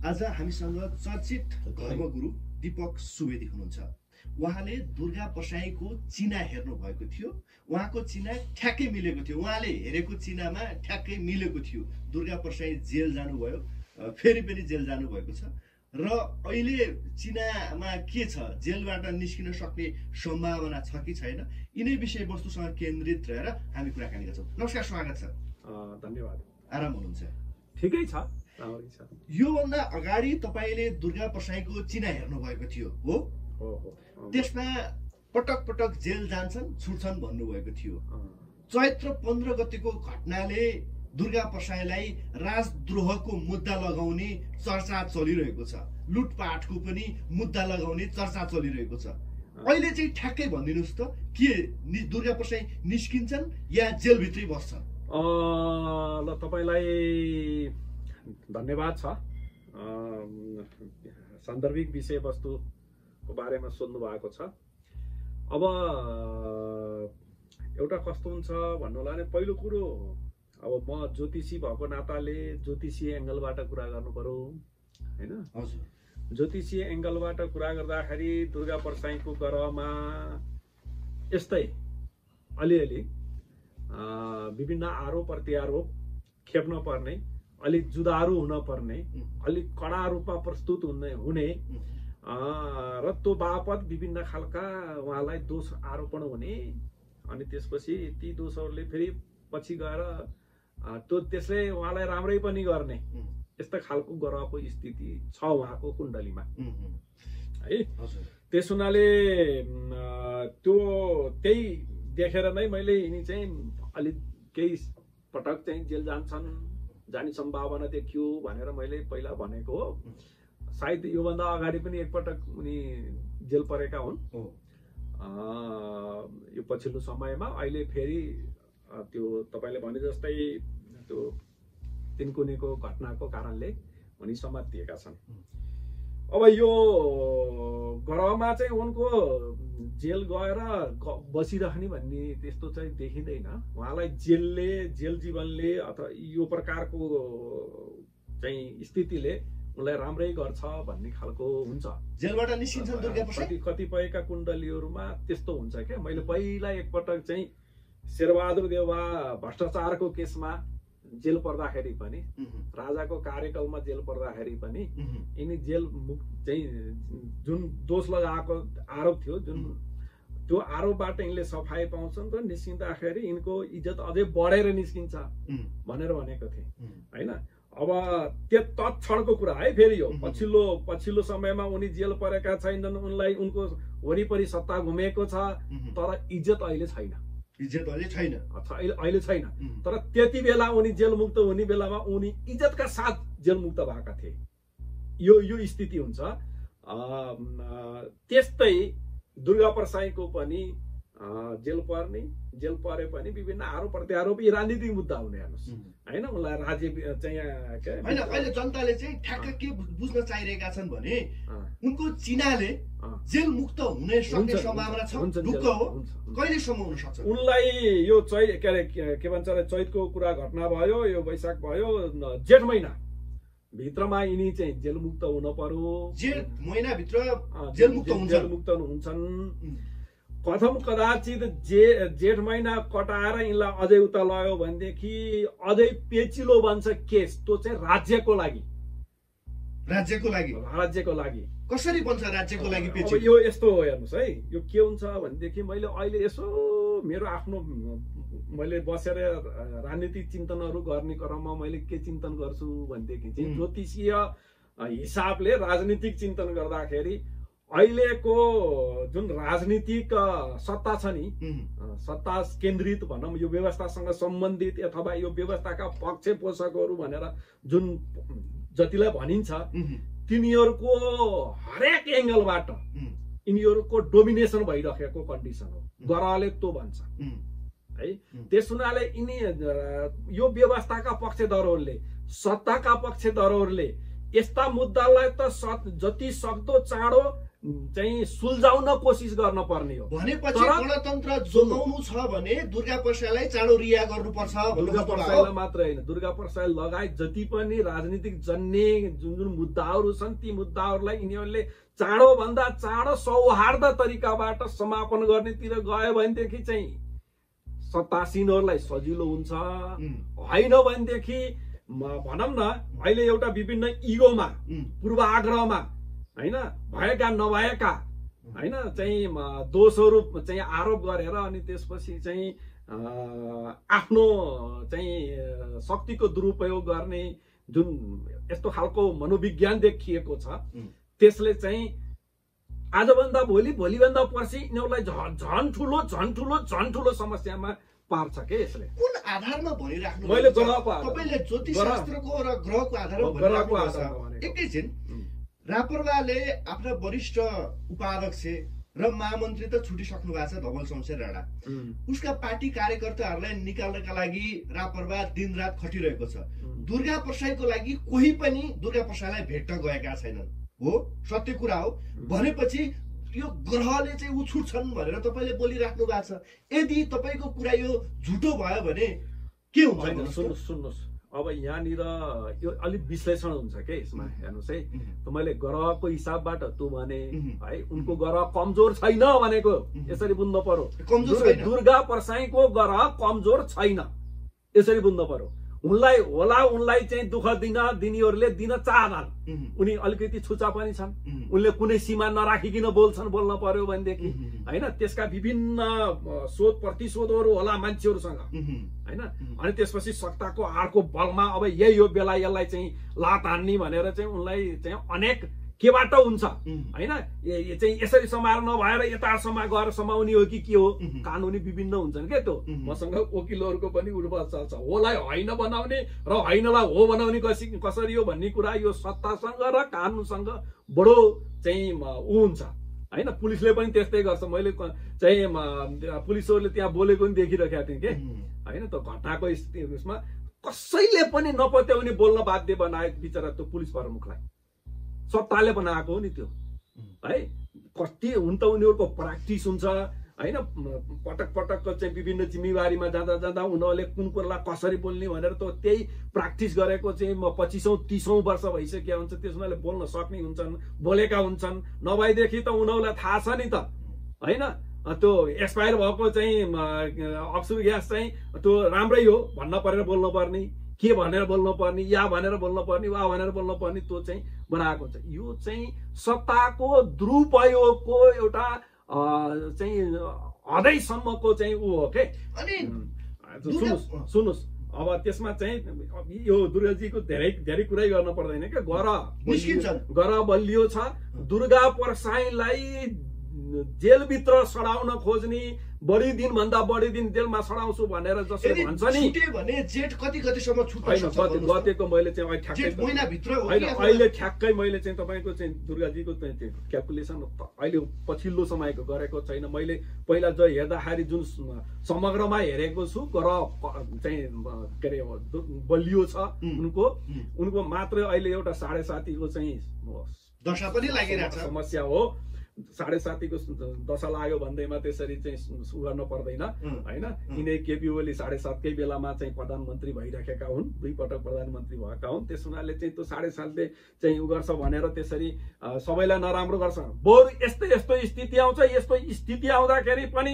आज हामीसँग चर्चित धर्मगुरु दीपक सुवेदी हुनुहुन्छ। उहाँले दुर्गा प्रसाईको चिना हेर्नु भएको थियो। उहाँको चिना ठ्याक्कै मिलेको थियो। उहाँले हेरेको चिनामा ठ्याक्कै मिलेको थियो। दुर्गा प्रसाई जेल जानुभयो, फेरि पनि जेल जानुभएको छ र अहिले चिनामा के छ, जेलबाट निस्किन सक्ने सम्भावना छ कि छैन, यिनै विषयवस्तुसँग केन्द्रित रहेर हामी कुराकानी गर्छौँ। नमस्कार, स्वागत छ। धन्यवाद। आराम हुनुहुन्छ? ठिकै छ। योभन्दा अगाडि तपाईले दुर्गा प्रसाईको चिना हेर्नु भएको थियो हो? त्यसमा पटक पटक जेल जान्छन्, छुट्छन् भन्नुभएको थियो। चैत्र 15 गतेको घटनाले दुर्गा प्रसाईलाई राजद्रोहको मुद्दा लगाउने चर्चा चलिरहेको छ। लुटपाटको पनि मुद्दा लगाउने चर्चा चलिरहेको छ। अहिले चाहिँ ठ्याक्कै भनिदिनुस् त, के दुर्गा प्रसाई निस्किन्छन् या जेलभित्रै बस्छन्? ल, तपाईलाई धन्यवाद छ। सान्दर्भिक विषयवस्तुको बारेमा सोध्नु भएको छ। अब एउटा कस्तो हुन्छ भन्नु होला भने, पहिलो कुरो अब म ज्योतिषी भएको नाताले ज्योतिषीय एङ्गलबाट कुरा गर्नु पर्यो हैन? हजुर। ज्योतिषीय एङ्गलबाट कुरा गर्दाखेरि दुर्गा प्रसाईको ग्रहमा यस्तै अलिअलि विभिन्न आरोप प्रत्यारोप खेप्न पर्ने, अलिक जुदारु हुन पर्ने, अलिक कडा रूपमा प्रस्तुत हुने र त्यो बापत विभिन्न खालका उहाँलाई दोष आरोपण हुने, अनि त्यसपछि ती दोषहरूले फेरि पछि गएर त्यो त्यसले उहाँलाई राम्रै पनि गर्ने, यस्तो खालको ग्रहको स्थिति छ उहाँको कुण्डलीमा है। त्यस हुनाले त्यही देखेर नै मैले यिनी चाहिँ अलिक केही पटक चाहिँ जेल जाने सम्भावना देखियो भनेर मैले पहिला भनेको हो। सायद योभन्दा अगाडि पनि एकपटक उनी जेल परेका हुन् यो पछिल्लो समयमा। अहिले फेरि त्यो तपाईले भने जस्तै त्यो तिनकुनेको घटनाको कारणले उनी समातिएका छन्। अब यो ग्रहमा चाहिँ उनको जेल गएर बसिरहने भन्ने त्यस्तो चाहिँ देखिँदैन। उहाँलाई जेल जीवनले अथवा यो प्रकारको चाहिँ स्थितिले उनलाई राम्रै गर्छ भन्ने खालको हुन्छ। जेलबाट निस्किन्छन् दुर्गा प्रसाई? कतिपयका कुण्डलीहरूमा त्यस्तो हुन्छ क्या। मैले पहिला एकपटक चाहिँ शेरबहादुर देउवा भ्रष्टाचारको केसमा जेल पर्दाखेरि पनि, राजाको कार्यकालमा जेल पर्दाखेरि पनि यिनी जेल मुक्त चाहिँ जुन दोष लगाएको आरोप थियो, जुन त्यो आरोपबाट यिनले सफाई पाउँछन् र निस्किँदाखेरि यिनको इज्जत अझै बढेर निस्किन्छ भनेर भनेको थिएँ हैन। अब त्यो तत्क्षणको कुरा है। फेरि यो पछिल्लो समयमा उनी जेल परेका छैनन्, उनलाई उनको वरिपरि सत्ता घुमेको छ, तर इज्जत अहिले छैन। इज्जत अहिले छैन? अहिले छैन। तर त्यति बेला उनी जेल मुक्त हुने बेलामा उनी इज्जतका साथ जेल मुक्त भएका थिए। यो स्थिति हुन्छ। त्यस्तै दुर्गा प्रसाईको पनि जेल परे पनि विभिन्न आरोप प्रत्यारोप यी राजनीतिक मुद्दा हुने हेर्नुहोस् हैन। उनलाई राज्य चाहिँ हैन। अहिले जनताले चाहिँ ठ्याक्क के बुझ्न चाहिरहेका छन् भने उनको चिनाले जेल मुक्त हुने सक्ने सम्भावना छ? ढुक्क हो? कहिलेसम्म हुन सक्छ? उनलाई यो के भन्छ चैतको कुरा घटना भयो, यो वैशाख भयो, जेठ महिना भित्रमा यिनी चाहिँ जेल मुक्त हुन पर्यो। जेठ महिनाभित्र जेल मुक्त हुन्छन्। प्रथम कदाचित जेठ महिना कटाएर यिनलाई अझै उता लयो भनेदेखि अझै पेचिलो बन्छ केस। त्यो चाहिँ राज्यको लागि कसरी बन्छ? राज्यको लागि पेचिलो यो यस्तो हो हेर्नुहोस् है। यो के हुन्छ भनेदेखि मैले अहिले यसो मेरो आफ्नो मैले बसेर राजनीतिक चिन्तनहरू गर्ने क्रममा मैले के चिन्तन गर्छु भनेदेखि चाहिँ ज्योतिषीय हिसाबले राजनीतिक चिन्तन गर्दाखेरि अहिलेको जुन राजनीतिक सत्ता छ नि, सत्ता केन्द्रित भनौँ, यो व्यवस्थासँग सम्बन्धित अथवा यो व्यवस्थाका पक्ष पोषकहरू भनेर जुन जतिलाई भनिन्छ, तिनीहरूको हरेक एङ्गलबाट यिनीहरूको डोमिनेसन भइरहेको कन्डिसन हो। ग्रहले त्यो भन्छ है। त्यस हुनाले यिनी यो व्यवस्थाका पक्षधरहरूले, सत्ताका पक्षधरहरूले यस्ता मुद्दालाई त जति सक्दो चाँडो चाहिँ सुल्झाउन कोसिस गर्न पर्ने हो। भनेपछि गणतन्त्र जोगाउनु छ भने दुर्गा प्रसादलाई चाँडो रिहा गर्नुपर्छ। दुर्गा प्रसादलाई मात्र होइन, दुर्गा प्रसाद लगायत जति पनि राजनीतिक जन्य जुन मुद्दाहरू छन् ती मुद्दाहरूलाई यिनीहरूले चाँडो भन्दा चाँडो सौहार्द तरिकाबाट समापन गर्नेतिर गयो भनेदेखि चाहिँ सत्तासीनहरूलाई सजिलो हुन्छ। होइन भनेदेखि भनौँ न अहिले एउटा विभिन्न इगोमा पूर्वाग्रहमा होइन भएका नभएका होइन चाहिँ दोषहरू चाहिँ आरोप गरेर अनि त्यसपछि चाहिँ आफ्नो चाहिँ शक्तिको दुरुपयोग गर्ने जुन यस्तो खालको मनोविज्ञान देखिएको छ त्यसले चाहिँ आजभन्दा भोलि भोलिभन्दा पर्सि यिनीहरूलाई झन् ठुलो समस्यामा पार्छ के यसले। कुन आधारमा भनिराख्नु? मैले ग्रहको तपाईले ज्योतिषशास्त्रको र ग्रहको आधारमा भनिराख्नु। एकैछिन राप्रपाले आफ्ना वरिष्ठ उपाध्यक्ष र महामन्त्री त छुटिसक्नु भएको छ धवल शमशेर राणा। उसका पार्टी कार्यकर्ताहरूलाई निकाल्नका लागि राप्रपा दिनरात खटिरहेको छ। दुर्गा प्रसाईको लागि कोही पनि दुर्गा प्रसाईलाई भेट्न गएका छैनन्। हो, सत्य कुरा हो। भनेपछि यो ग्रहले चाहिँ उछुट्छन् भनेर तपाईले बोलिराख्नु भएको छ। यदि तपाईको कुरा यो झुटो भयो भने के हुन्छ? सुन्नुहोस्, अब यहाँनिर यो अलिक विश्लेषण हुन्छ के यसमा। हेर्नुहोस् है, मैले ग्रहको हिसाबबाट त्यो भने है उनको ग्रह कमजोर छैन भनेको यसरी बुझ्नु पर्यो। दुर्गा प्रसाईको ग्रह कमजोर छैन यसरी बुझ्नु पर्यो। उनलाई चाहिँ दुःख दिनेहरूले दिन चाहन्छन्। उनी अलिकति छुचा पनि छन्। उनले कुनै सीमा नराखिकन बोल्न पर्यो भनेदेखि होइन त्यसका विभिन्न शोध प्रतिशोधहरू होला मान्छेहरूसँग होइन। अनि त्यसपछि सत्ताको आडको बलमा अब यही हो बेला यसलाई चाहिँ लात हान्ने भनेर चाहिँ उनलाई चाहिँ अनेक केबाट हुन्छ होइन। चाहिँ यसरी समाएर नभएर यता गएर समाउने हो कि के हो, कानुनी विभिन्न हुन्छन् क्या। त्यो मसँग वकिलहरूको पनि उठबस चल्छ। होलाई होइन बनाउने र होइनलाई हो बनाउने कसरी हो भन्ने कुरा यो सत्तासँग र कानुनसँग बडो चाहिँ ऊ हुन्छ होइन। पुलिसले पनि त्यस्तै गर्छ। मैले चाहिँ पुलिसहरूले त्यहाँ बोलेको पनि देखिरहेको थिएँ कि होइन। त्यो घटनाको उसमा कसैले पनि नपत्याउने बोल्न बाध्य बनाए बिचरा त्यो पुलिस प्रमुखलाई। सत्ताले बनाएको हो नि त्यो है। कति हुन त उनीहरूको प्र्याक्टिस हुन्छ होइन। पटक चाहिँ विभिन्न जिम्मेवारीमा जाँदा उनीहरूले कुन कुरालाई कसरी बोल्ने भनेर त त्यही प्र्याक्टिस गरेको चाहिँ 25औं वर्ष भइसक्यो हुन्छ। त्यस उनीहरूले बोल्न सक्ने हुन्छन्, बोलेका हुन्छन्। नभएदेखि त उनीहरूलाई थाहा छ नि त होइन। त्यो एक्सपायर भएको चाहिँ अक्सुर ग्यास चाहिँ त्यो राम्रै हो भन्न परेर बोल्नु पर्ने, के भनेर बोल्नु पर्ने, या भनेर बोल्नु पर्ने, वा भनेर बोल्नु पर्ने, त्यो चाहिँ बनाएको हुन्छ। यो चाहिँ सत्ताको दुरुपयोगको एउटा चाहिँ हदैसम्मको चाहिँ ऊ हो के। अनि सुन्नुहोस् अब त्यसमा चाहिँ यो दुर्गाजीको धेरै कुरै गर्न पर्दैन क्या। ग्रह बलियो छ। दुर्गा प्रसाईलाई जेलभित्र सडाउन खोज्ने, बढी दिन भन्दा बढी दिन जेलमा सडाउँछु भनेर जसले भन्छ नि भने जेठ कतिसम्म छुट्छ गतेको मैले चाहिँ अहिले ठ्याक्कै मैले चाहिँ तपाईँको चाहिँ दुर्गाजीको चाहिँ क्यालकुलेसन अहिले पछिल्लो समयको गरेको छैन। मैले पहिला जो हेर्दाखेरि जुन समग्रमा हेरेको छु ग्रह चाहिँ के अरे बलियो छ उनको मात्र अहिले एउटा 7.5 चाहिँ दशा पनि लागिरहेको छ। समस्या हो 7.5 दशा लाग्यो भन्दैमा त्यसरी चाहिँ गर्न पर्दैन होइन। यिनै केपी ओली 7.5 बेलामा चाहिँ प्रधानमन्त्री भइराखेका हुन्, 2 पटक प्रधानमन्त्री भएका हुन्। त्यस हुनाले चाहिँ त्यो 7.5 चाहिँ उ गर्छ भनेर त्यसरी सबैलाई नराम्रो गर्छ। बरु यस्तो स्थिति आउँछ। यस्तो स्थिति आउँदाखेरि पनि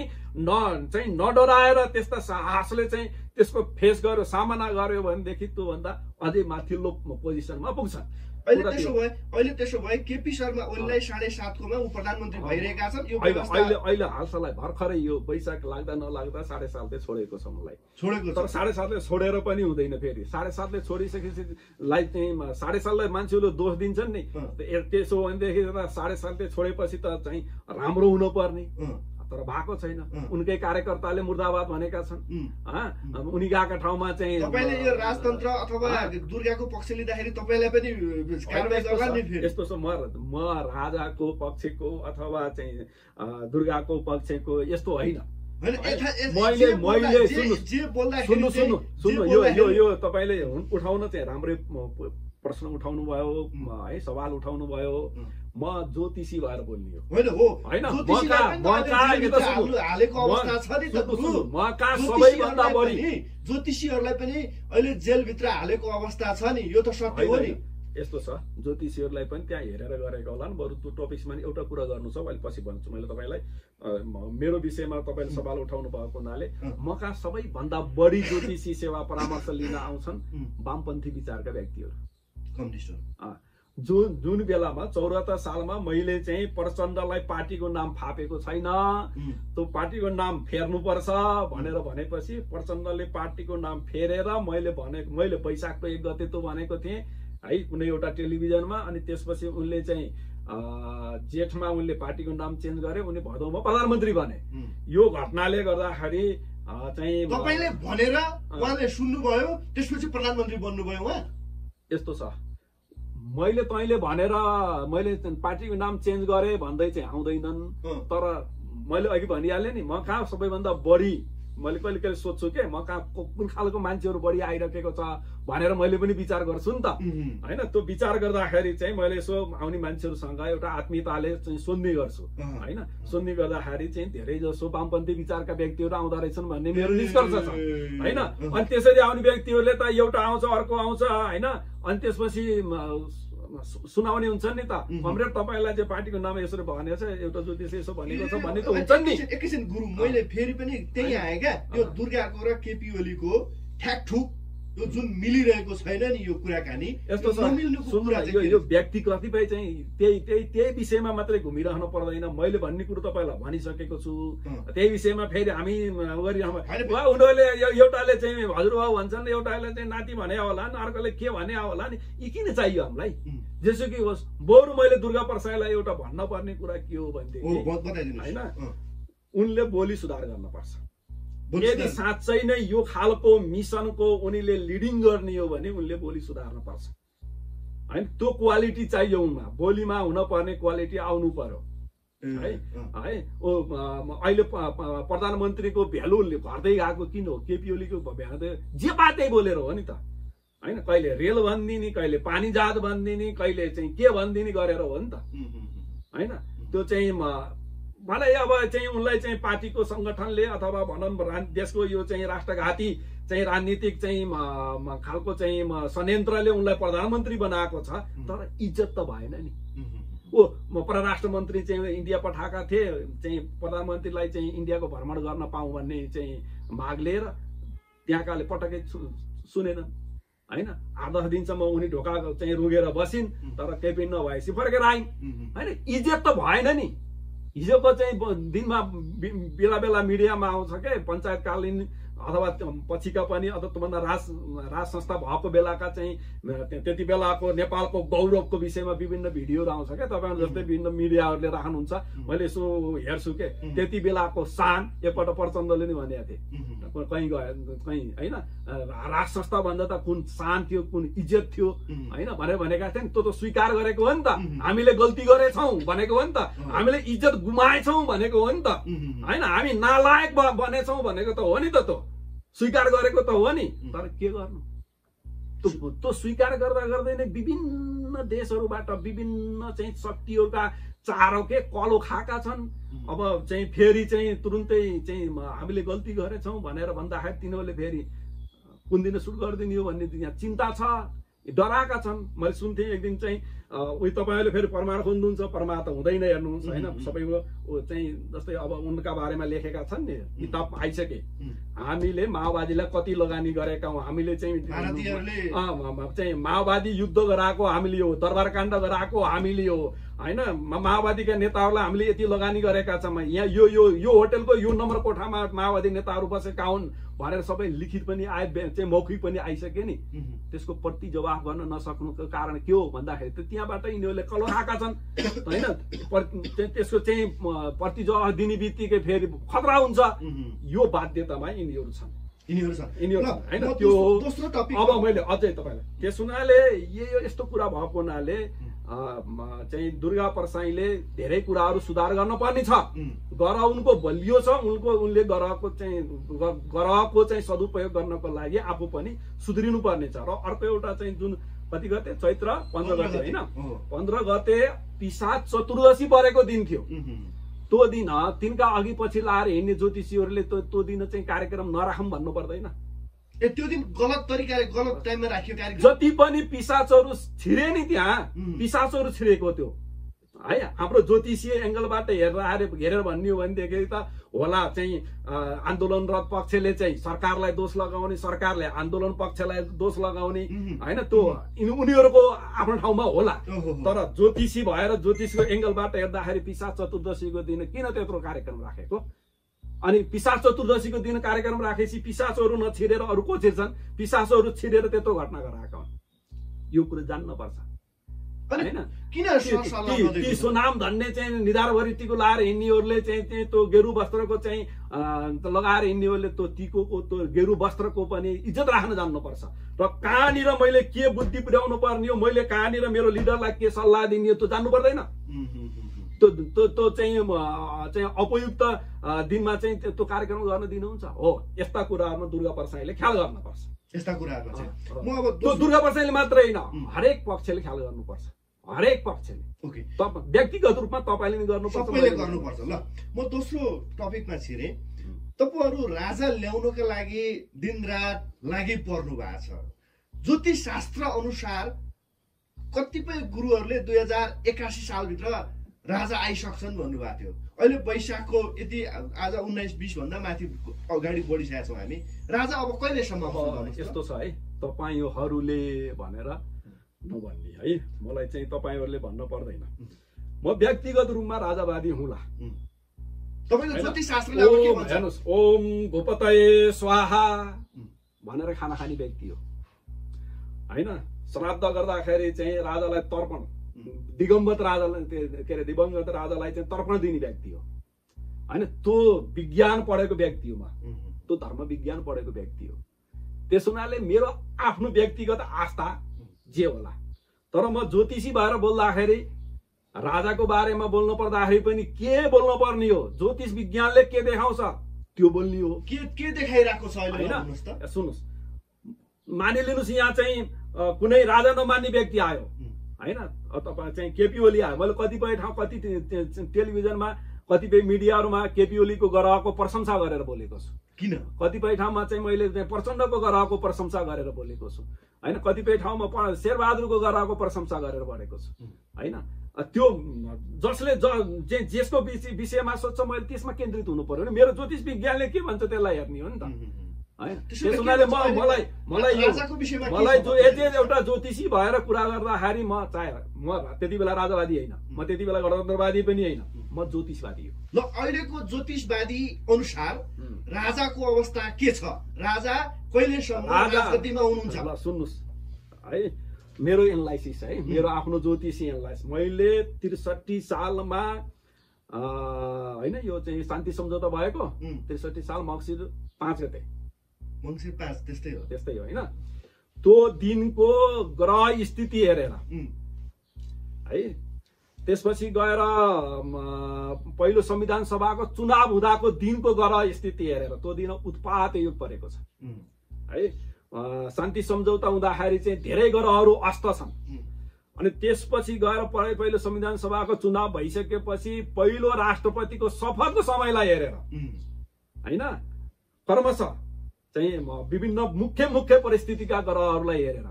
चाहिँ नडराएर त्यस्ता साहसले चाहिँ त्यसको फेस गर्यो, सामना गर्यो भनेदेखि त्योभन्दा अझै माथिल्लो पोजिसनमा पुग्छ। अहिले त्यसो भए केपी शर्मा ओलीलाई 7.5 मा प्रधानमन्त्री भइरहेका छन्। यो अहिले हालसालै भर्खरै यो वैशाख लाग्दा नलाग्दा 7.5 छोडेको छ मलाई छोडेको। तर 7.5 छोडेर पनि हुँदैन। फेरि 7.5 छोडिसकेपछि चाहिँ 7.5 मान्छेले दोष दिन्छन् नि। त्यसो भनेदेखि 7.5 छोडेपछि त चाहिँ राम्रो हुनु पर्ने, तर भएको छैन। उनकै कार्यकर्ताले मुर्दाबाद भनेका छन्। उनी गएका ठाउँमा चाहिँ तपाईले यो राजतन्त्र अथवा दुर्गाको पक्ष लिँदाखेरि तपाईलाई पनि कारबाही गर्ने फेरि यस्तो छ। म राजाको पक्षको अथवा चाहिँ दुर्गाको पक्षको यस्तो होइन। मैले सुन्नु यो तपाईले उठाउन चाहिँ राम्रै प्रश्न उठाउनु भयो है, सवाल उठाउनु भयो। म ज्योतिषी भएर बोल्ने हो होइन हो हैन, हालेको अवस्था छ नि त गुरु। म कहाँ सबैभन्दा बढी ज्योतिषीहरूलाई पनि अहिले जेलभित्र हालेको अवस्था छ नि, यो त सत्य हो नि। यस्तो छ, ज्योतिषीहरूलाई पनि त्यहाँ हेरेर गरेको होला नि। बरु त्यो टपिक्समा नि एउटा कुरा गर्नु छ, अहिले पछि भन्छु मैले तपाईँलाई। मेरो विषयमा तपाईँले सवाल उठाउनु भएको हुनाले म कहाँ सबैभन्दा बढी ज्योतिषी सेवा परामर्श लिन आउँछन् वामपन्थी विचारका व्यक्तिहरू, कम्युनिस्टहरू। जुन बेलामा 74 सालमा मैले चाहिँ प्रचण्डलाई पार्टीको नाम फापेको छैन, त्यो पार्टीको नाम फेर्नुपर्छ भनेर भनेपछि प्रचण्डले पार्टीको नाम फेरेर मैले वैशाखको 1 गते त्यो भनेको थिएँ है कुनै एउटा टेलिभिजनमा। अनि त्यसपछि उनले चाहिँ जेठमा उनले पार्टीको नाम चेन्ज गरे, उनी भदौमा प्रधानमन्त्री बने। यो घटनाले गर्दाखेरि चाहिँ तपाईले भनेर उहाँले सुन्नुभयो, त्यसपछि प्रधानमन्त्री बन्नुभयो उहाँ। यस्तो छ, मैले तैँले भनेर मैले पार्टीको नाम चेन्ज गरे भन्दै चाहिँ आउँदैनन्। तर मैले अघि भनिहालेँ नि, म कहाँ सबैभन्दा बढी मैले कहिले कहिले सोध्छु के म कहाँ कुन खालको मान्छेहरू बढी आइरहेको छ भनेर मैले पनि विचार गर्छु नि त हैन। त्यो विचार गर्दाखेरि चाहिँ मैले यसो आउने मान्छेहरूसँग एउटा आत्मीयताले चाहिँ सोध्ने गर्छु हैन। सोध्ने गर्दाखेरि चाहिँ धेरै जसो वामपन्थी विचारका व्यक्तिहरू आउँदा रहेछन् भन्ने मेरो निष्कर्ष छ हैन। अनि त्यसरी आउने व्यक्तिहरूले त एउटा आउँछ अर्को आउँछ हैन। अनि त्यसपछि सुनाउने हुन्छ नि त, कमरेड तपाईलाई चाहिँ पार्टीको नाम यसरी भनेको छ, एउटा ज्योतिष यसो भनेको छ भन्ने त हुन्छ नि। एकैछिन गुरु, मैले फेरि पनि त्यही आएँ क्या, यो दुर्गाको र केपी ओलीको ठ्याकठुक यो जुन मिलिरहेको छैन नि यो कुराकानी। यस्तो छ, यो व्यक्ति कतिपय चाहिँ त्यही विषयमा मात्रै घुमिरहनु पर्दैन। मैले भन्ने कुरो तपाईँलाई भनिसकेको छु, त्यही विषयमा फेरि हामी उनीहरूले एउटाले चाहिँ हजुरबाउ भन्छन्, एउटाले चाहिँ नाति भने होला नि, अर्कोले के भने होला नि, यी किन चाहियो हामीलाई? जेसुकै होस्, बरु मैले दुर्गा प्रसादलाई एउटा भन्न पर्ने कुरा के हो भनेदेखि होइन, उनले बोली सुधार गर्न पर्छ। यदि साँच्चै नै यो खालको मिसनको उनीले लिडिङ गर्ने हो भने उनले बोली सुधार्न पर्छ हैन। त्यो क्वालिटी चाहियो उनमा, बोलीमा हुन पर्ने क्वालिटी आउनु पर्यो है। अहिले प्रधानमन्त्रीको भ्यालु घट्दै गएको किन हो? केपी ओलीको भ्यालु जे बातै बोलेर हो नि त हैन। कहिले रेल भनिदिने, कहिले पानी जहाज भनिदिने, कहिले चाहिँ के भनिदिने गरेर हो नि त हैन। त्यो चाहिँ भलै अब चाहिँ उनलाई चाहिँ पार्टीको संगठनले अथवा भनौँ देशको यो चाहिँ राष्ट्रघाती चाहिँ राजनीतिक चाहिँ खालको चाहिँ षड्यन्त्रले उनलाई प्रधानमन्त्री बनाएको छ, तर इज्जत त भएन नि। म परराष्ट्र मन्त्री चाहिँ इन्डिया पठाएका थिए, चाहिँ प्रधानमन्त्रीलाई चाहिँ इन्डियाको भ्रमण गर्न पाऊँ भन्ने चाहिँ भाग लिएर, त्यहाँकाले पटक्कै सुनेनन् हैन। 8-10 दिनसम्म उनी ढोका चाहिँ रुगेर बसिन्, तर केही पनि नभएपछि फर्केर आइन् हैन। इज्जत त भएन नि। हिजोको चाहिँ दिनमा बेला बेला मिडियामा आउँछ के, पञ्चायतकालीन अथवा पछिका पनि अथवा त्योभन्दा राज संस्था भएको बेलाका चाहिँ त्यति बेलाको नेपालको गौरवको विषयमा विभिन्न भिडियोहरू आउँछ क्या, तपाईँहरू जस्तै विभिन्न मिडियाहरूले राख्नुहुन्छ, मैले यसो हेर्छु के। त्यति बेलाको शान एकपल्ट प्रचण्डले नै भनेको थिए, कहीँ गयो कहीँ होइन, राज संस्था भन्दा त कुन शान थियो, कुन इज्जत थियो होइन भनेर भनेका थिए नि। त्यो त स्वीकार गरेको हो नि त, हामीले गल्ती गरेछौँ भनेको हो नि त, हामीले इज्जत गुमाएछौँ भनेको हो नि त होइन, हामी नालायक बनेछौँ भनेको त हो नि त, त्यो स्वीकार गरेको त हो नि। तर के गर्नु, त्यो स्वीकार गर्दा गर्दै नै विभिन्न देशहरूबाट विभिन्न चाहिँ शक्तिहरूका चारौके कलो खाएका छन्। अब चाहिँ फेरि चाहिँ तुरुन्तै चाहिँ हामीले गल्ती गरेछौँ भनेर भन्दाखेरि तिनीहरूले फेरि कुन दिन सुरु गरिदिने हो भन्ने यहाँ चिन्ता छ, डराएका छन्। मैले सुन्थेँ एक दिन चाहिँ उही तपाईँहरूले फेरि परमार खोज्नुहुन्छ, परमार त हुँदैन हेर्नुहोस् होइन। सबैको चाहिँ जस्तै अब उनका बारेमा लेखेका छन् नि, किताब आइसके, हामीले माओवादीलाई कति लगानी गरेका हौँ, हामीले चाहिँ माओवादी युद्ध गराएको हामीले हो, दरबार काण्ड गराएको हामीले हो होइन, माओवादीका नेताहरूलाई हामीले यति लगानी गरेका छौँ, यहाँ यो होटलको यो नम्बर कोठामा माओवादी नेताहरू बसेका हुन् भनेर सबै लिखित पनि आए, चाहिँ मौखिक पनि आइसके नि। त्यसको प्रति जवाफ गर्न नसक्नुको कारण के हो भन्दाखेरि त्यहाँबाट यिनीहरूले कलो खाएका छन् होइन। त्यसको चाहिँ प्रति जवाफ दिने बित्तिकै फेरि खतरा हुन्छ, यो बाध्यतामा यिनीहरू छन् होइन। त्यो अब मैले अझै तपाईँलाई त्यस हुनाले यो यस्तो कुरा भएको हुनाले चाहिँ दुर्गा प्रसाईले धेरै कुराहरू सुधार गर्न पर्ने छ। ग्रह उनको बलियो छ, उनले ग्रहको चाहिँ सदुपयोग गर्नको लागि आफू पनि सुध्रिनु पर्ने छ। र अर्को एउटा चाहिँ जुन कति गते चैत्र 15 गते होइन 15 गते पिशाच चतुर्दशी परेको दिन थियो। त्यो दिन तिनका अघि पछि लाएर हिँड्ने ज्योतिषीहरूले त्यो दिन चाहिँ कार्यक्रम नराखौँ भन्नु पर्दैन। त्यो दिन गलत तरिकाले गलत टाइममा राखियो कार्यक्रम। जति पनि पिशाचहरू छिरे नि त्यहाँ पिशाचहरू छिरेको त्यो है। हाम्रो ज्योतिषीय एंगलबाट हेरेर भन्ने हो भनेदेखि त होला चाहिँ आन्दोलनरत पक्षले चाहिँ सरकारलाई दोष लगाउने, सरकारले आन्दोलन पक्षलाई दोष लगाउने हैन, त्यो उनीहरूको आफ्नो ठाउँमा होला। तर ज्योतिषी भएर ज्योतिषको एंगलबाट हेर्दाखेरि पिशाच चतुर्दशीको दिन किन त्यत्रो कार्यक्रम राखेको? अनि पिशाच चतुर्दशीको दिन कार्यक्रम राखेपछि पिशाचहरू नछिरेर अरू को छिर्छन्? पिशाचहरू छिरेर त्यत्रो घटना गराएका हुन्। यो कुरा जान्न पर्छ हैन। ती सुनाम धन्ने चाहिँ निधारभरि टिको लाएर हिँड्नेहरूले चाहिँ त्यो गेरु वस्त्रको चाहिँ लगाएर हिँड्नेहरूले त्यो टिकोको त्यो गेरु वस्त्रको पनि इज्जत राख्न जान्नुपर्छ। र कहाँनिर मैले के बुद्धि पुर्याउनु पर्ने हो, मैले कहाँनिर मेरो लिडरलाई के सल्लाह दिने हो त्यो जान्नु पर्दैन। त्यो चाहिँ उपयुक्त दिनमा चाहिँ त्यो कार्यक्रम गर्न दिनुहुन्छ हो। यस्ता कुराहरूमा दुर्गा प्रसाईले ख्याल गर्नुपर्छ। यस्ता कुराहरुमा चाहिँ म अब त्यो दुर्गा प्रसाईले मात्रै हैन, हरेक पक्षले ख्याल गर्नुपर्छ। हरेक पक्षले ओके व्यक्तिगत रूपमा तपाईले नि गर्नुपर्छ, सबैले गर्नुपर्छ। ल म दोस्रो टपिकमा छिरे। तपाईहरु राजा ल्याउनका लागि दिनरात लागि पर्नु भएको छ। ज्योतिष शास्त्र अनुसार कतिपय गुरुहरुले 2081 सालभित्र राजा आइसक्छन् भन्नुभएको थियो। अहिले वैशाखको यति आज 19-20 भन्दा माथि अगाडि बढिसकेका छौं हामी। राजा अब कहिलेसम्म आउँछ? यस्तो छ है, तपाईहरुले भनेर नभन्ने है, मलाई चाहिँ तपाईहरुले भन्न पर्दैन। म व्यक्तिगत रूपमा राजावादी हुँला। तपाईको ज्योतिष शास्त्रले अब के भन्छ? हेर्नुस्, ओम भूपतये स्वाहा भनेर खाना खाने व्यक्ति हो हैन। श्राद्ध गर्दाखेरि चाहिँ राजालाई तर्पण, दिगम्बत राजालाई के अरे दिवंगत राजालाई चाहिँ तर्पण दिने व्यक्ति हो हैन। त्यो विज्ञान पढेको व्यक्ति हो, त्यो धर्म विज्ञान पढेको व्यक्ति हो। त्यस हुनाले मेरो आफ्नो व्यक्तिगत आस्था जे होला, तर म ज्योतिषी भएर बोल्दाखेरि राजाको बारेमा बोल्नु पर्दाखेरि पनि के बोल्नु पर्ने हो? ज्योतिष विज्ञानले के देखाउँछ त्यो बोल्ने हो। के देखाइराको छ अहिले भन्नुस् त? सुन्नुस्, मानिलिनुस् यहाँ चाहिँ कुनै राजा नमान्ने व्यक्ति आयो हैन, तपाईँ चाहिँ केपी ओली आयो। मैले कतिपय ठाउँ कति टेलिभिजनमा कतिपय मिडियाहरूमा केपी ओलीको ग्रहको प्रशंसा गरेर बोलेको छु। किन? कतिपय ठाउँमा चाहिँ मैले प्रचण्डको ग्रहको प्रशंसा गरेर बोलेको छु हैन। कतिपय ठाउँमा शेरबहादुरको ग्रहको प्रशंसा गरेर बोलेको छु हैन। त्यो जसले जसको विषयमा सोध्छ मैले त्यसमा केन्द्रित हुनु पर्यो नि। मेरो ज्योतिष विज्ञानले के भन्छ त्यसलाई हेर्ने हो नि त हैन। त्यसैले मलाई जो एउटा ज्योतिषी भएर कुरा गर्दाखेरि म त्यति बेला राजावादी होइन, म त्यति बेला गणतन्त्रवादी पनि होइन, म ज्योतिषवादी हो। ल अहिलेको ज्योतिषवादी अनुसार राजाको अवस्था के छ? राजा कहिलेसम्म राजगद्दीमा हुनुहुन्छ? ल सुन्नुस् है, मेरो एनालाइसिस है, मेरो आफ्नो ज्योतिषी एनालाइसिस। मैले 63 सालमा हैन, यो चाहिँ शान्ति सम्झौता भएको 63 साल मङ्सिर 5 गते, मङ्सिर 5 त्यस्तै हो हैन। त्यो दिनको ग्रह स्थिति हेरेर है, त्यसपछि गएर पहिलो संविधान सभाको चुनाव हुँदाको दिनको ग्रह स्थिति हेरेर त्यो दिन उत्पात योग परेको छ है। शान्ति सम्झौता हुँदाखेरि चाहिँ धेरै ग्रहहरू अस्त छन्। अनि त्यसपछि गएर पहिलो संविधान सभाको चुनाव भइसकेपछि पहिलो राष्ट्रपतिको शपथको समयलाई हेरेर हैन, क्रमशः चाहिँ विभिन्न मुख्य परिस्थितिका ग्रहहरूलाई हेरेर,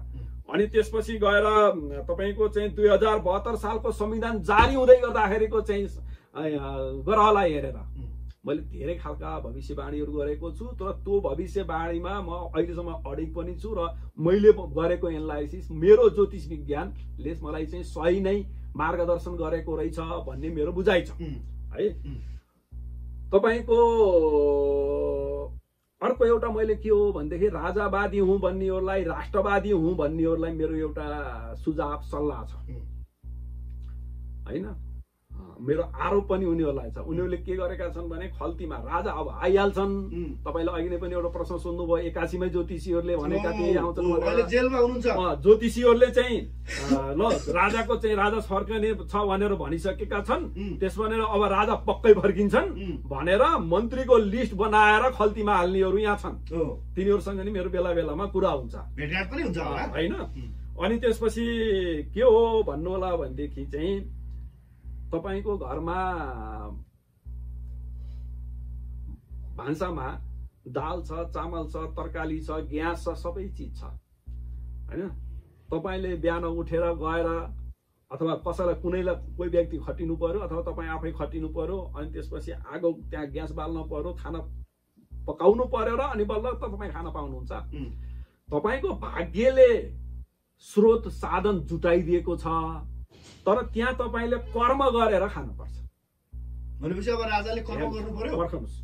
अनि त्यसपछि गएर तपाईको चाहिँ 2072 सालको संविधान जारी हुँदै गर्दाखेरिको चाहिँ ग्रहलाई हेरेर मैले धेरै खालका भविष्यवाणीहरू गरेको छु। तर त्यो भविष्यवाणीमा म अहिलेसम्म अडिग पनि छु र मैले गरेको एनालाइसिस मेरो ज्योतिष विज्ञानले मलाई चाहिँ सही नै मार्गदर्शन गरेको रहेछ भन्ने मेरो बुझाइ छ है। तपाईको अर्को एउटा मैले के हो भनेदेखि राजावादी हुँ भन्नेहरूलाई, राष्ट्रवादी हुँ भन्नेहरूलाई मेरो एउटा सुझाव सल्लाह छ हैन। मेरो आरोप पनि उनीहरूलाई छ। उनीहरूले के गरेका छन् भने खल्तीमा राजा अब आइहाल्छन्। तपाईले अघि नै पनि एउटा प्रश्न सोध्नुभयो, 81 मै ज्योतिषीहरूले भनेका थिए आउँछन् भनेर। जेलमा हुनुहुन्छ ज्योतिषीहरूले चाहिँ ल राजाको चाहिँ राजा फर्कने छ भनेर भनिसकेका छन्। त्यस भनेर अब राजा पक्कै फर्किन्छन् भनेर मन्त्रीको लिस्ट बनाएर खल्तीमा हाल्नेहरू यहाँ छन्। तिनीहरूसँग नि मेरो बेला बेलामा कुरा हुन्छ, भेटघाट पनि हुन्छ हैन। अनि त्यसपछि के हो भन्नु होला भनेदेखि चाहिँ तपाईको घरमा भान्सामा दाल छ, चामल छ, तरकारी छ, ग्यास छ, सबै चिज छ हैन। तपाईले बिहान उठेर गएर अथवा कसैलाई कुनैलाई कोही व्यक्ति खटिनु पर्यो अथवा तपाईँ आफै खटिनु पर्यो, अनि त्यसपछि आगो त्यहाँ ग्यास बाल्नु पर्यो, खाना पकाउनु पर्यो र अनि बल्ल तपाईँ खाना पाउनुहुन्छ। तपाईको भाग्यले स्रोत साधन जुटाइदिएको छ, तर त्यहाँ तपाईले कर्म गरेर खानुपर्छ। भनेपछि अब राजाले कर्म गर्नु पर्यो। पर्खनुस्,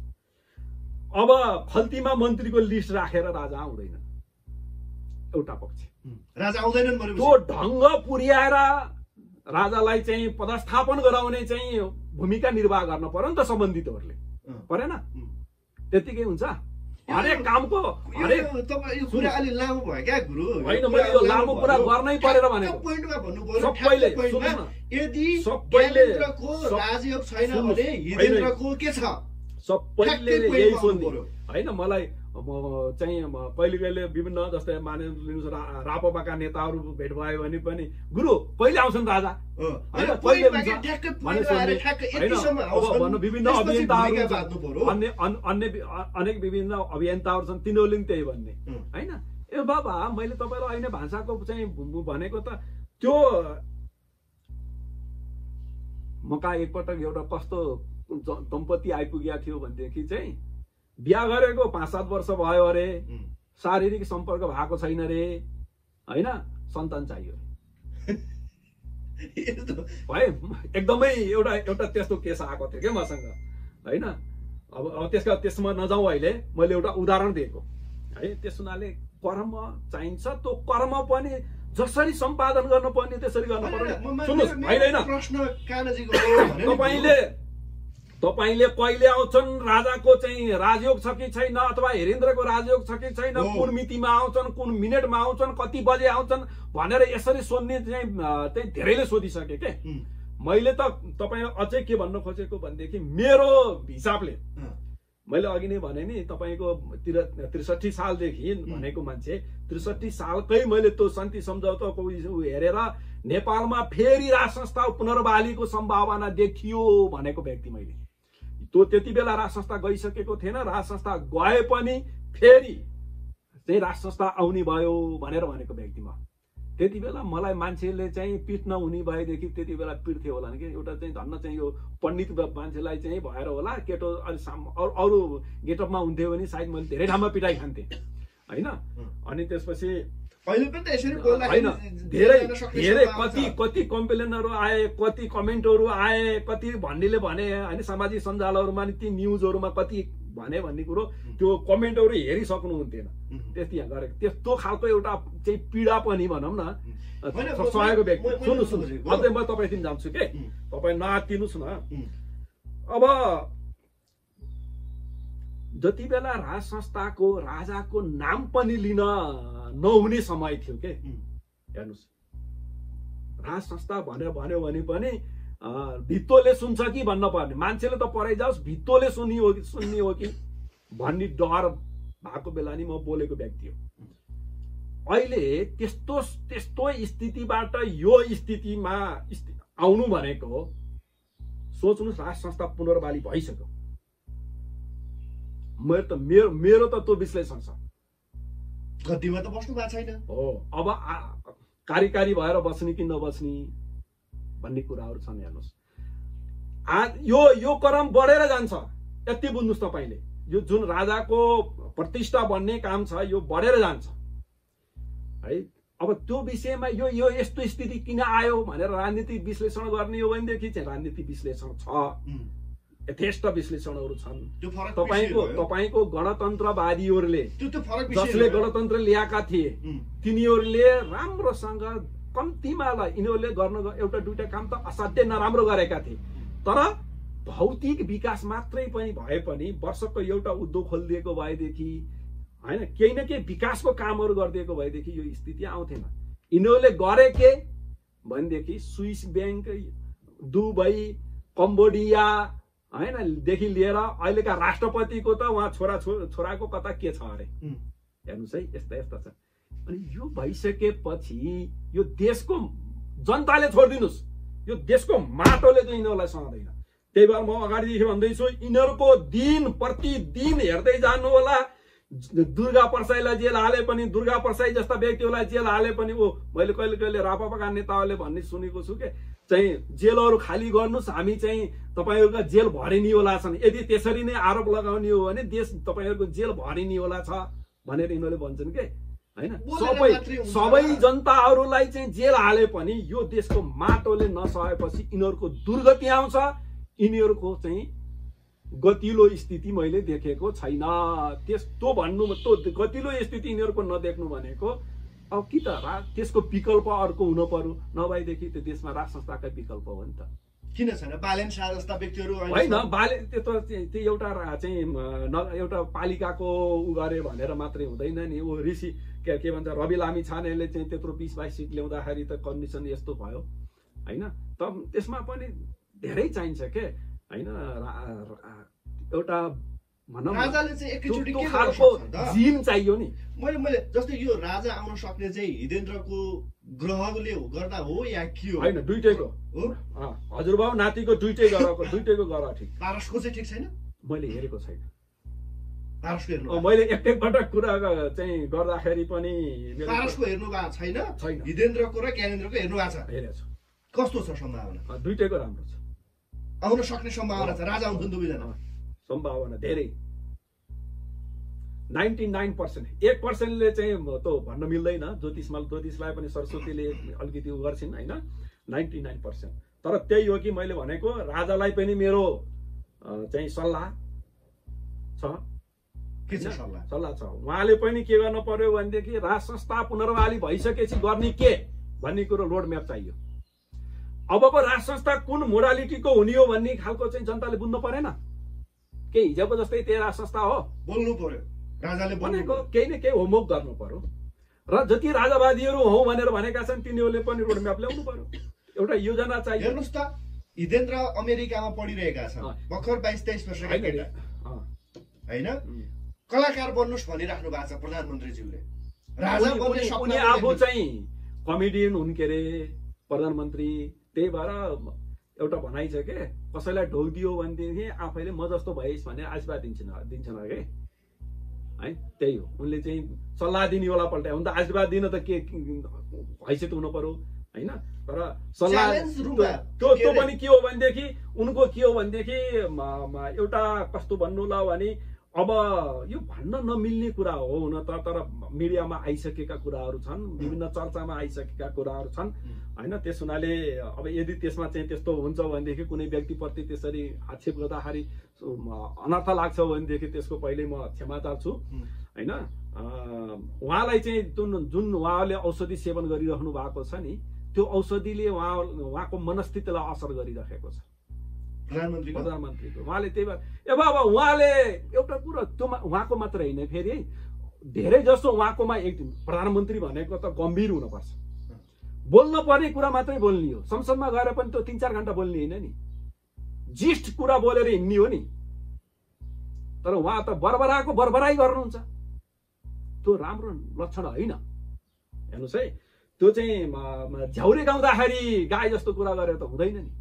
अब खल्तीमा मन्त्रीको लिस्ट राखेर राजा आउँदैन एउटा पक्ष, राजा आउँदैनन् भनेपछि त्यो ढङ्ग पुर्याएर राजालाई चाहिँ पदस्थापन गराउने चाहिँ भूमिका निर्वाह गर्न पर्यो नि त सम्बन्धितहरूले, परेन? त्यतिकै हुन्छ हरेक कामको। हरेक तपाईँ कुरा अलि लामो भयो क्या गुरु? होइन, मैले यो लामो कुरा गर्नै परेर भनेको। पोइन्टमा भन्नु पर्यो। सबैले यदि सबैले राजयोग छैन भने हितेन्द्रको के छ? सबैले यही सोध्नु होइन। मलाई चाहिँ पहिले कहिले विभिन्न जस्तै मानिलिनुहोस् रापपाका नेताहरू भेट भयो भने पनि गुरु कहिले आउँछन् राजा होइन, पहिले भन्नु विभिन्न अभियन्ताहरू अनेक विभिन्न अभियन्ताहरू छन्, तिनीहरूले पनि त्यही भन्ने होइन। ए बाबा मैले तपाईँलाई अहिले भाषाको चाहिँ भनेको त त्यो मका एकपटक एउटा कस्तो दम्पति आइपुगेको थियो भनेदेखि चाहिँ बिहा गरेको 5-7 वर्ष भयो अरे, शारीरिक सम्पर्क भएको छैन रे होइन, सन्तान चाहियो है। एकदमै एउटा त्यस्तो केस आएको थियो क्या मसँग होइन। अब त्यसमा नजाउँ, अहिले मैले एउटा उदाहरण दिएको है। त्यस हुनाले कर्म चाहिन्छ, त्यो कर्म पनि जसरी सम्पादन गर्नुपर्ने त्यसरी गर्नु पर्यो। सुन्नुहोस् होइन, तपाईले कहिले आउँछन्, राजाको चाहिँ राजयोग छ कि छैन, अथवा हेरेन्द्रको राजयोग छ कि छैन, कुन मितिमा आउँछन्, कुन मिनेटमा आउँछन्, कति बजे आउँछन् भनेर यसरी सोध्ने चाहिँ धेरैले सोधिसके के। मैले त तपाईँ अझै के भन्न खोजेको भनेदेखि मेरो हिसाबले मैले अघि नै भने नि तपाईँको 63 सालदेखि भनेको मान्छे 63 सालकै मैले त्यो शान्ति सम्झौताको हेरेर नेपालमा फेरि राज संस्था पुनर्बहालीको सम्भावना देखियो भनेको व्यक्ति मैले। त्यो त्यति बेला राज संस्था गइसकेको थिएन, राज संस्था गए पनि फेरि चाहिँ राज संस्था आउने भयो भनेर भनेको व्यक्ति म। त्यति बेला मलाई मान्छेले चाहिँ पिट्न हुने भएदेखि त्यति बेला पिट्थ्यो होला नि, एउटा चाहिँ धन्न चाहिँ यो पण्डित मान्छेलाई चाहिँ भएर होला, केटो अरू गेटअपमा हुन्थ्यो भने सायद मैले धेरै ठाउँमा पिटाइ खान्थेँ होइन। अनि त्यसपछि होइन धेरै कति कम्प्लेनहरू आए, कति कमेन्टहरू आए, कति भन्नेले भने होइन सामाजिक सञ्जालहरूमा नि ती न्युजहरूमा कति भने भन्ने कुरो त्यो कमेन्टहरू हेरिसक्नु हुन्थेन। त्यति गरेको त्यस्तो खालको एउटा चाहिँ पीडा पनि भनौँ न सहेको व्यक्ति। सुन्नुहोस् अझै म तपाईँसित जान्छु के, तपाईँ नआत्तिनुहोस् न। अब जति बेला राज संस्थाको राजाको नाम पनि लिन नहुने समय थियो के, हेर्नुहोस् राज संस्था भनेर भन्यो भने पनि भित्तोले सुन्छ कि भन्न पर्ने, मान्छेले त परै जाओस् भित्तोले सुन्ने हो कि भन्ने डर भएको बेला नि म बोलेको व्यक्ति हो। अहिले त्यस्तो स्थितिबाट यो स्थितिमा आउनु भनेको सोच्नुहोस् राज संस्था पुनर्बहाली भइसक्यो। मेरो त त्यो विश्लेषण छ। गद्दीमा त बस्नु भएको छैन हो, अब कार्यकारी भएर बस्ने कि नबस्ने भन्ने कुराहरू छन्। हेर्नुहोस् यो क्रम बढेर जान्छ, यति बुझ्नुहोस् तपाईँले। यो जुन राजाको प्रतिष्ठा बन्ने काम छ यो बढेर जान्छ है। अब त्यो विषयमा यो यस्तो स्थिति किन आयो भनेर राजनीतिक विश्लेषण गर्ने हो भनेदेखि चाहिँ राजनीतिक विश्लेषण छ, यथेष्ट विश्लेषणहरू छन्। तपाईको गणतन्त्रवादीहरूले जसले गणतन्त्र ल्याएका थिए तिनीहरूले राम्रोसँग कम्तीमा यिनीहरूले गर्न एउटा दुईटा काम त असाध्यै नराम्रो गरेका थिए, तर भौतिक विकास मात्रै पनि भए पनि वर्षको एउटा उद्योग खोलिदिएको भएदेखि होइन केही न केही विकासको कामहरू गरिदिएको भएदेखि यो स्थिति आउँथेन। यिनीहरूले गरे के भनेदेखि स्विस ब्याङ्क, दुबई, कम्बोडिया होइन देखि लिएर अहिलेका राष्ट्रपतिको त उहाँ छोराको कता के छ अरे, हेर्नुहोस् है यस्ता छ। अनि यो भइसकेपछि यो देशको जनताले छोडिदिनुहोस्, यो देशको माटोले चाहिँ यिनीहरूलाई सहँदैन। त्यही भएर म अगाडिदेखि भन्दैछु, यिनीहरूको दिन प्रतिदिन हेर्दै जानु होला। दुर्गा परसाईलाई जेल हाले पनि, दुर्गा परसाई जस्ता व्यक्तिहरूलाई जेल हाले पनि, मैले कहिले कहिले रापापाका नेताहरूले भन्ने सुनेको छु के चाहिँ जेलहरू खाली गर्नुहोस्, हामी चाहिँ तपाईँहरूका जेल भरिनी होला छन्। यदि त्यसरी नै आरोप लगाउने हो भने देश तपाईँहरूको जेल भरिनी होला छ भनेर यिनीहरूले भन्छन् के हैन। सबै जनताहरूलाई चाहिँ जेल हाले पनि यो देशको माटोले नसहेपछि यिनीहरूको दुर्गति आउँछ। यिनीहरूको चाहिँ गतिलो स्थिति मैले देखेको छैन। त्यस्तो भन्नु त्यो गतिलो स्थिति यिनीहरूको नदेख्नु भनेको अब कि त त्यसको विकल्प अर्को हुनु पर्यो, नभएदेखि त्यो देशमा राज संस्थाकै विकल्प हो नि त। किन छैन? बालेन शाह जस्ता व्यक्तिहरू होइन, त्यो एउटा चाहिँ एउटा पालिकाको उ गरे भनेर मात्रै हुँदैन नि। ऊ ऋषि के भन्छ रवि लामी छानेले चाहिँ त्यत्रो 20-22 सिट ल्याउँदाखेरि त कन्डिसन यस्तो भयो होइन। त त्यसमा पनि धेरै चाहिन्छ के होइन। एउटा भनौँ राजाले चाहिँ एकैचोटि के खालको जिन चाहियो नि। मैले जस्तै यो राजा आउन सक्ने चाहिँ हिदेन्द्रको ग्रहले गर्दा हो या के हो? होइन, दुईटैको हो। हजुरबाउ नातिको दुईटैको ग्रह ठिक। पारसको चाहिँ ठिक छैन? मैले हेरेको छैन। पारसको हेर्नु मैले एकपटक कुरा चाहिँ गर्दाखेरि पनि पारसको हेर्नु भएको छैन। हिदेन्द्रको र ज्ञानेन्द्रको हेर्नु भएको छ? हेरेको छु। कस्तो छ सम्भावना? दुईटैको राम्रो छ। आउन सक्ने सम्भावना छ? राजा हुन्छन् दुवैजना? सम्भावना धेरै 99%। 1%ले चाहिँ त भन्न मिल्दैन। ज्योतिषलाई पनि सरस्वतीले अलिकति उ गर्छिन् होइन। 99%। तर त्यही हो कि मैले भनेको राजालाई पनि मेरो चाहिँ सल्लाह छ। के छ सल्लाह छ? उहाँले पनि के गर्नु पर्यो भनेदेखि राज संस्था पुनर्बहाली भइसकेपछि गर्ने के भन्ने कुरो रोड म्याप चाहियो। अबको राज संस्था कुन मोडालिटीको हुने हो भन्ने खालको चाहिँ जनताले बुझ्नु परेन। के हिजोको जस्तै त्यही राज संस्था हो? बोल्नु पर्यो, राजाले भनेको केही न केही होमवर्क गर्नु पर्यो। र जति राजावादीहरू हौ भनेर भनेका छन् तिनीहरूले पनि रोड म्याप ल्याउनु पर्यो। एउटा योजना चाहियो। हेर्नुहोस् त, हिदेन्द्र अमेरिकामा पढिरहेका छन्, भर्खर 22-23 वर्षका केटा होइन। कलाकार बन्नुहोस् भनिराख्नु भएको छ प्रधानमन्त्रीज्यूले। राजा बन्ने सपना आफू चाहिँ कमेडियन हुन् के अरे प्रधानमन्त्री। त्यही भएर एउटा भनाइ छ के कसैलाई ढोक दियो भनेदेखि आफैले म जस्तो भइस् भने आशीर्वाद दिन्छन् अरे है। त्यही हो, उनले चाहिँ सल्लाह दिने वाला पल्टायो। हुन त आशीर्वाद दिन त के हैसियत हुनु पर्यो होइन। तर सल्लाह त्यो पनि के हो भनेदेखि उनको के हो भनेदेखि एउटा कस्तो भन्नु ल भने अब यो भन्न नमिल्ने कुरा हो हुन त। तर मिडियामा आइसकेका कुराहरू छन्, विभिन्न चर्चामा आइसकेका कुराहरू छन् होइन। त्यस हुनाले अब यदि त्यसमा चाहिँ त्यस्तो हुन्छ भनेदेखि कुनै व्यक्तिप्रति त्यसरी आक्षेप गर्दाखेरि अनर्थ लाग्छ भनेदेखि त्यसको पहिले म क्षमा चाहन्छु होइन। उहाँलाई चाहिँ जुन उहाँले औषधि सेवन गरिराख्नु भएको छ नि, त्यो औषधिले उहाँको मनस्थितिलाई असर गरिराखेको छ प्रधानमन्त्रीको। उहाँले त्यही भएर अब उहाँले एउटा कुरो त्यो उहाँको मात्र होइन, फेरि धेरै जस्तो उहाँकोमा एक प्रधानमन्त्री भनेको त गम्भीर हुनुपर्छ। बोल्न पर्ने कुरा मात्रै बोल्ने हो। संसदमा गएर पनि त्यो 3-4 घण्टा बोल्ने होइन नि, जिस्ट कुरा बोलेर हिँड्ने हो नि। तर उहाँ त बरबराई गर्नुहुन्छ। त्यो राम्रो लक्षण होइन। हेर्नुहोस् है, त्यो चाहिँ झ्याउरे गाउँदाखेरि गाई जस्तो कुरा गरेर त हुँदैन नि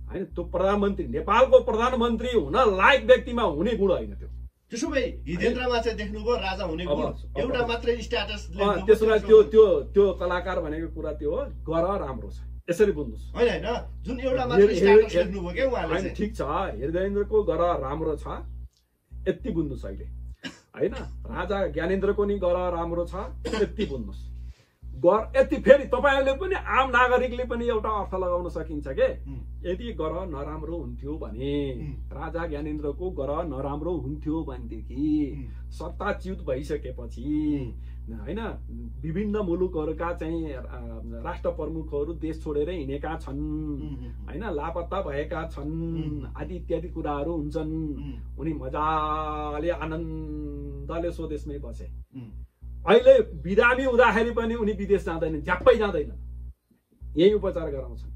होइन। त्यो प्रधानमन्त्री, नेपालको प्रधानमन्त्री हुन लायक व्यक्तिमा हुने गुण होइन त्यो। त्यसो भए हिदेन्द्रमा चाहिँ देख्नुभयो राजा हुने गुण एउटा मात्रै स्ट्याटस। त्यसमा त्यो कलाकार भनेको कुरा त्यो हो, गर राम्रो छ यसरी बुझ्नुहोस् होइन। जुन एउटा मात्रै स्ट्याटस लेख्नुभयो के उहाँले चाहिँ ठिक छ। हिदेन्द्रको गर राम्रो छ यति बुझ्नुहोस् अहिले होइन। राजा ज्ञानेन्द्रको नि गर राम्रो छ यति बुझ्नुहोस्। यति फेरि तपाईँहरूले पनि आम नागरिकले पनि एउटा अर्थ लगाउन सकिन्छ के यदि गर नराम्रो हुन्थ्यो भने, राजा ज्ञानेन्द्रको गर नराम्रो हुन्थ्यो भनेदेखि सत्ताच्युत भइसकेपछि होइन विभिन्न मुलुकहरूका चाहिँ राष्ट्र प्रमुखहरू देश छोडेर हिँडेका छन् होइन, लापत्ता भएका छन् आदि इत्यादि कुराहरू हुन्छन्। उनी मजाले आनन्दले स्वदेशमै बसे। अहिले बिरामी हुँदाखेरि पनि उनी विदेश जाँदैनन्, झ्याप्पै जाँदैनन्, यही उपचार गराउँछन्।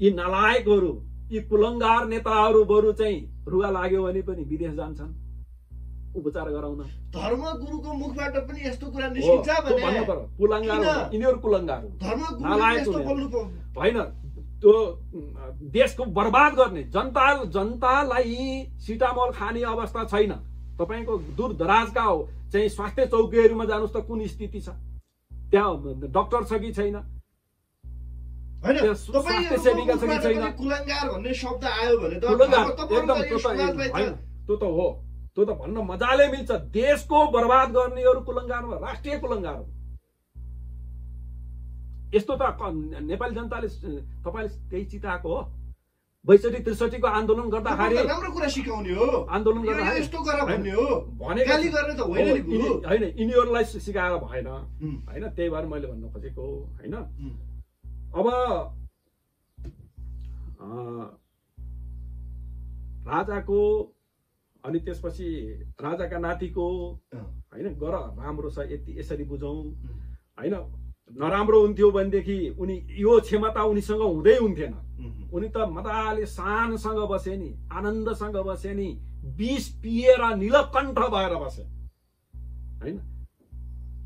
यी नालायकहरू, यी कुलङ्गार नेताहरू बरु चाहिँ रुगा लाग्यो भने पनि विदेश जान्छन् उपचार गराउन। धर्मगुरुको मुखबाट पनि यस्तो कुरा निस्किन्छ भने भन्नु पर्यो कुलङ्गार, यिनीहरू कुलङ्गार हुन्। धर्मगुरुले यस्तो बोल्नु होइन, त्यो देशको बर्बाद गर्ने, जनतालाई सिटामोल खाने अवस्था छैन। तपाईको दूर दराजका चाहिँ स्वास्थ्य चौकीहरूमा जानुस् त कुन स्थिति छ, त्यहाँ डाक्टर छ कि छैन, स्वास्थ्य सेविका छ कि छैन। कुलङ्गार भन्ने शब्द आयो भने त एकदम त्यो त हो, त्यो त भन्न मजाले मिल्छ। देशको बर्बाद गर्नेहरू कुलङ्गार हो, राष्ट्रिय कुलङ्गार हो। यस्तो त नेपाली जनताले तपाईले त्यही चिताएको हो। 62-63 को आन्दोलन गर्दाखेरि राम्रो कुरा सिकाउने हो, आन्दोलन गर्दा यस्तो गर भन्ने हो, गाली गर्ने त होइन नि गुरु। हैन, यिनीहरूलाई सिकाएर भएन हैन, त्यही भएर मैले भन्न खोजेको हैन। अब राजाको अनि त्यसपछि राजाका नातिको हैन गर राम्रो छ, यति यसरी बुझौं हैन। नराम्रो हुन्थ्यो भनेदेखि उनी यो क्षमता उनीसँग हुँदै हुन्थेन। उनी त मजाले शानसँग बसे नि, आनन्दसँग बसे नि, विष पिएर नीलकण्ठ भएर बसे हैन।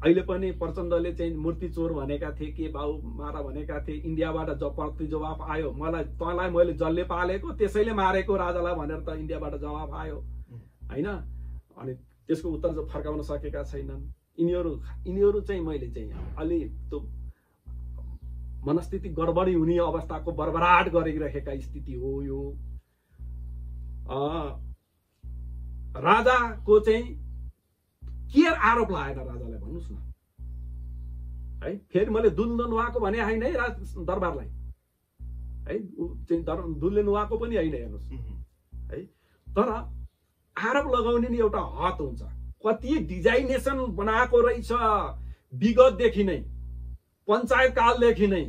अहिले पनि प्रचण्डले चाहिँ मूर्ति चोर भनेका थिए, के बाउ मारा भनेका थिए, इन्डियाबाट प्रति जवाफ आयो, मलाई तँलाई मैले जसले पालेको त्यसैले मारेको राजालाई भनेर त इन्डियाबाट जवाफ आयो हैन। अनि त्यसको उत्तर फर्काउन सकेका छैनन् यिनीहरू चाहिँ। मैले चाहिँ अलि त्यो मनस्थिति गडबडी हुने अवस्थाको बर्बराट गरिरहेका स्थिति हो यो। राजाको चाहिँ के आरोप लगाएन राजालाई भन्नुस् न है। फेरि मैले दुध नुहाएको भने होइन है दरबारलाई है, दुधले नुहाएको पनि होइन हेर्नुहोस् है। तर आरोप लगाउने नि एउटा हद हुन्छ। कति डिजाइनेसन बनाएको रहेछ विगतदेखि नै, पञ्चायत कालदेखि नै।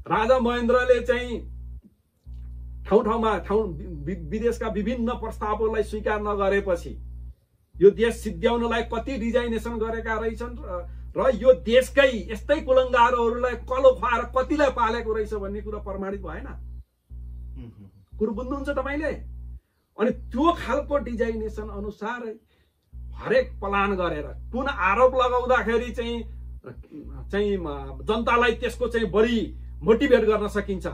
राजा महेन्द्रले चाहिँ ठाउँ विदेशका विभिन्न प्रस्तावहरूलाई स्वीकार नगरेपछि यो देश सिद्ध्याउनलाई कति डिजाइनेसन गरेका रहेछन् र यो देशकै यस्तै कुलङ्गारहरूलाई कलो खुवाएर कतिलाई पालेको रहेछ भन्ने कुरा प्रमाणित भएन। कुरो बुझ्नुहुन्छ तपाईले? अनि त्यो खालको डिजाइनेसन अनुसार हरेक प्लान गरेर कुन आरोप लगाउँदाखेरि चाहिँ जनतालाई त्यसको चाहिँ बढी मोटिभेट गर्न सकिन्छ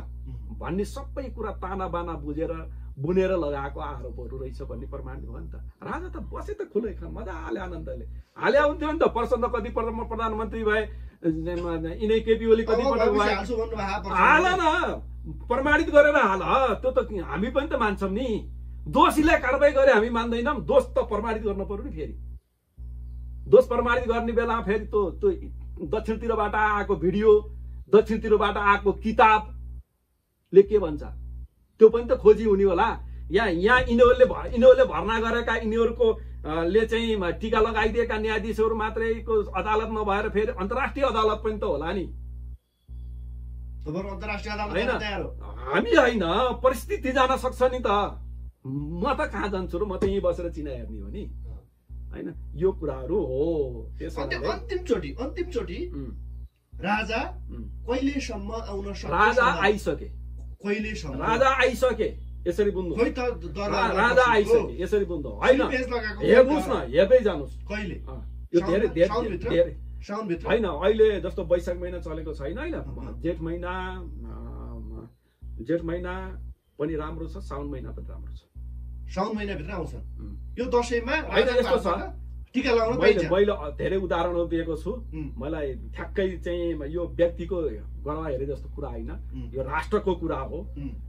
भन्ने सबै कुरा ताना बाना बुनेर लगाएको आरोपहरू रहेछ भन्ने प्रमाणित भयो नि त। राजा त बसे त खुलै मजाले आनन्दले हाल्या हुन्थ्यो नि त। प्रचण्ड कति प्रधानमन्त्री भए, यिनै केपी ओली कति हाल न, प्रमाणित गरेर हाल। त्यो त हामी पनि त मान्छौँ नि। दोषीलाई कारबाही गरे हामी मान्दैनौँ, दोष त प्रमाणित गर्न पर्यो नि। फेरि दोष प्रमाणित गर्ने बेला फेरि त्यो दक्षिणतिरबाट आएको भिडियो, दक्षिणतिरबाट आएको किताबले के भन्छ त्यो पनि त खोजी हुने होला। यहाँ यिनीहरूले भर्ना गरेका यिनीहरूको ले चाहिँ टीका लगाइदिएका न्यायाधीशहरू मात्रैको अदालत नभएर फेरि अन्तर्राष्ट्रिय अदालत पनि त होला नि। हामी होइन, परिस्थिति जान सक्छ नि त। म त कहाँ जान्छु र, म त यहीँ बसेर चिना हेर्ने हो नि हैन। यो कुराहरू हो। अन्तिम चोटी राजा कहिलेसम्म आउन सक्छ? राजा आइसके, कहिलेसम्म राजा आइसके, यसरी बुझ्नु। राजा आइसके यसरी बुझ्नु होइन। हेर्नुहोस् न, हेर्दै जानुहोस्। कहिले यो धेरै होइन, अहिले जस्तो वैशाख महिना चलेको छैन होइन, जेठ महिना पनि राम्रो छ, साउन महिना पनि राम्रो छ। साउन महिनाभित्र आउँछ यो दशैंमा। यस्तो छ, टीका लगाउन मैले धेरै उदाहरणहरू दिएको छु। मलाई ठ्याक्कै चाहिँ यो व्यक्तिको ग्रह हेरे जस्तो कुरा होइन, यो राष्ट्रको कुरा हो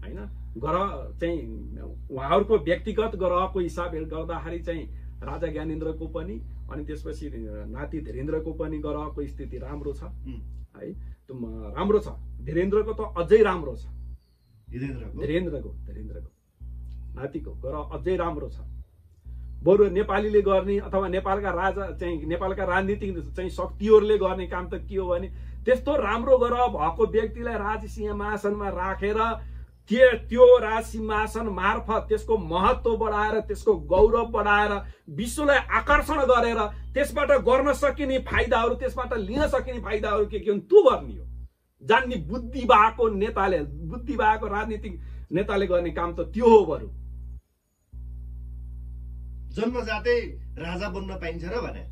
हैन। ग्रह चाहिँ उहाँहरूको व्यक्तिगत ग्रहको हिसाब गर्दाखेरि चाहिँ राजा ज्ञानेन्द्रको पनि अनि त्यसपछि नाति धीरेन्द्रको पनि ग्रहको स्थिति राम्रो छ है। त्यो राम्रो छ। धीरेन्द्रको त अझै राम्रो छ। धीरेन्द्रको नातिको ग्रह अझै राम्रो छ। बरु नेपालीले गर्ने अथवा नेपालका राजा चाहिँ नेपालका राजनीतिक चाहिँ शक्तिहरूले गर्ने काम त के हो भने त्यस्तो राम्रो ग्रह भएको व्यक्तिलाई राजसिंहासनमा राखेर त्यो राजसिंहासन मार्फत त्यसको महत्व बढाएर, त्यसको गौरव बढाएर, विश्वलाई आकर्षण गरेर त्यसबाट गर्न सकिने फाइदाहरू, त्यसबाट लिन सकिने फाइदाहरू के हुन् त्यो गर्ने हो। जान्ने बुद्धि भएको नेताले, बुद्धि भएको राजनीतिक नेताले गर्ने काम त त्यो हो। बरु जन्मजातै राजा बन्न पाइन्छ र भने?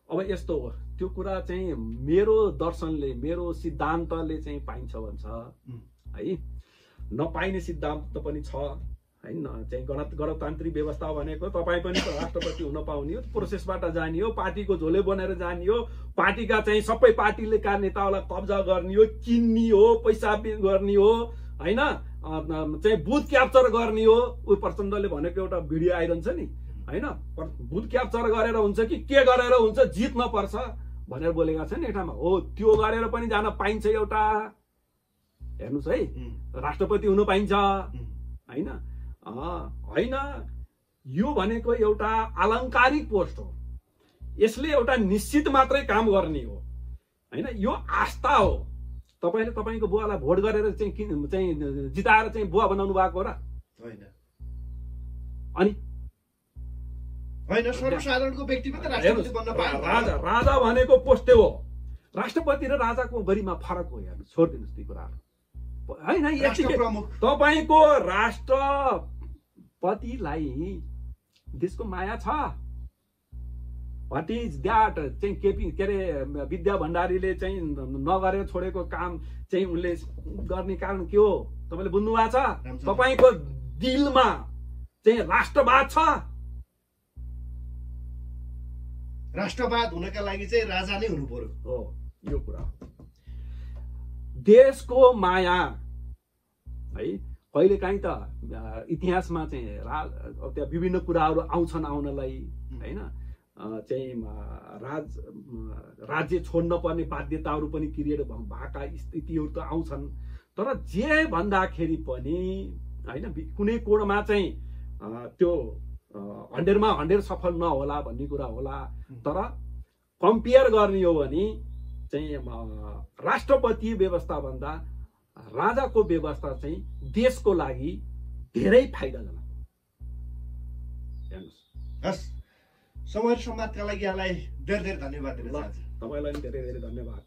अब यस्तो हो, त्यो कुरा चाहिँ मेरो दर्शनले, मेरो सिद्धान्तले चाहिँ पाइन्छ भन्छ है। नपाइने सिद्धान्त पनि छ हैन। चाहिँ गणतान्त्रिक व्यवस्था भनेको तपाईँ पनि राष्ट्रपति हुन पाउने हो, प्रोसेसबाट जाने हो, पार्टीको झोले बनेर जाने हो, पार्टीका चाहिँ सबै पार्टीले का नेताहरूलाई कब्जा गर्ने हो, चिन्ने हो, पैसा गर्ने हो हैन, चाहिँ बुथ क्याप्चर गर्ने हो। उ प्रचण्डले भनेको एउटा भिडियो आइरहन्छ नि हैन, बुथ क्याप्चर गरेर हुन्छ कि के गरेर हुन्छ, जित्न पर्छ भनेर बोलेका छन् एक ठाउँमा। हो, त्यो गरेर पनि जान पाइन्छ एउटा, हेर्नुहोस् है, राष्ट्रपति हुन पाइन्छ हैन। होइन, यो भनेको एउटा अलङ्कारिक पोस्ट हो, यसले एउटा निश्चित मात्रै काम गर्ने हो हैन। यो आस्था हो। तपाईले तपाईको बुवालाई भोट गरेर चाहिँ जिताएर चाहिँ बुवा बनाउनु भएको हो र? होइन, अनि होइन, सर्वसाधारणको व्यक्तिगत राष्ट्रपति बन्न पाए। राजा भनेको पोस्टै हो। राष्ट्रपति र राजाको गरिमा फरक हो। हेर्नु, छोडिदिनुहोस् ती कुराहरू हैन। तपाईको राष्ट्रपतिलाई देशको माया छ। What is that? चाहिँ के अरे विद्या भण्डारीले चाहिँ नगरेर छोडेको काम चाहिँ उनले गर्ने कारण के हो? तपाईले बुझ्नु भएको छ? तपाईको दिलमा चाहिँ राष्ट्रवाद छ। राष्ट्रवाद हुनका लागि चाहिँ राजा नै हुनु पर्यो। हो, यो कुरा देशको माया है। कहिलेकाहीँ त इतिहासमा चाहिँ त्यहाँ विभिन्न कुराहरू आउँछन् आउनलाई हैन। चाहिँ राज्य छोड्न पर्ने बाध्यताहरू पनि क्रिएट भएका स्थितिहरू त आउँछन्। तर जे भन्दाखेरि पनि हैन, कुनै कोणमा चाहिँ त्यो 100मा 100 सफल नहोला भन्ने कुरा होला। तर कम्पेयर गर्ने हो भने चाहिँ राष्ट्रपति व्यवस्था भन्दा राजाको व्यवस्था चाहिँ देशको लागि धेरै फाइदाजनक। हेर्नुहोस्, हस्, समय र संवादका लागि यहाँलाई धेरै धेरै धन्यवाद दिन चाहन्छु। तपाईलाई पनि धेरै धेरै धन्यवाद।